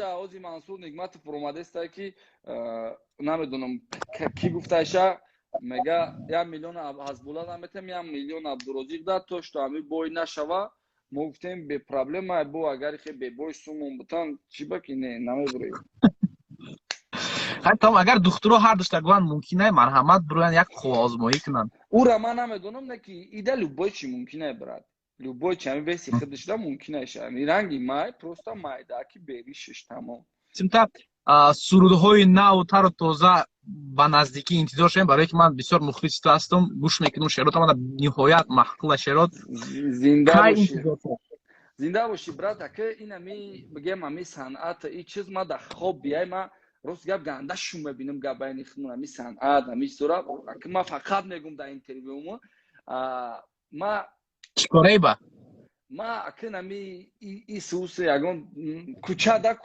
Ози Мансур Нигматов омадеста, ки намедонам, кӣ гуфташа, мега: 1 миллион Ҳазбулла наметем, 1 миллион Абдурозиқ да, то что ами бой нашава. Мо гуфтем: бе проблема, бо агари хе бебой сумон бутан, чӣ ба ки не, намебурем. Ҳатто агар духтуро ҳар душта гӯянд, мумкин ай, марҳамат, бироянд, як қувваозмоӣ кунанд. Ура ман намедонам, не ки ида любой чи мумкин ай, брат, любой чи, ами веси худашда мумкин айша, ами ранги май, просто майдаки беришиш, тамом. Симта, сурудҳои наву тару тоза ба наздикӣ интизор шавем, барое ки ман бисёр мухлиси ту ҳастам, гӯш мекунам шеъротам, мана ниҳоят маъқула шеърот. Зинда бошӣ, зинда бошӣ, брат. Ака, ин ами бигем, ами санъат, и чиз ма дар хоб биай, ма рост гап, ганда шум мебинам. Гап байни худмон, ами санъат, ами чизора, ака, ма фақат мегум дар интервюмо ма. Чикорей ба? Ма акн ами исусе ягон кӯча да.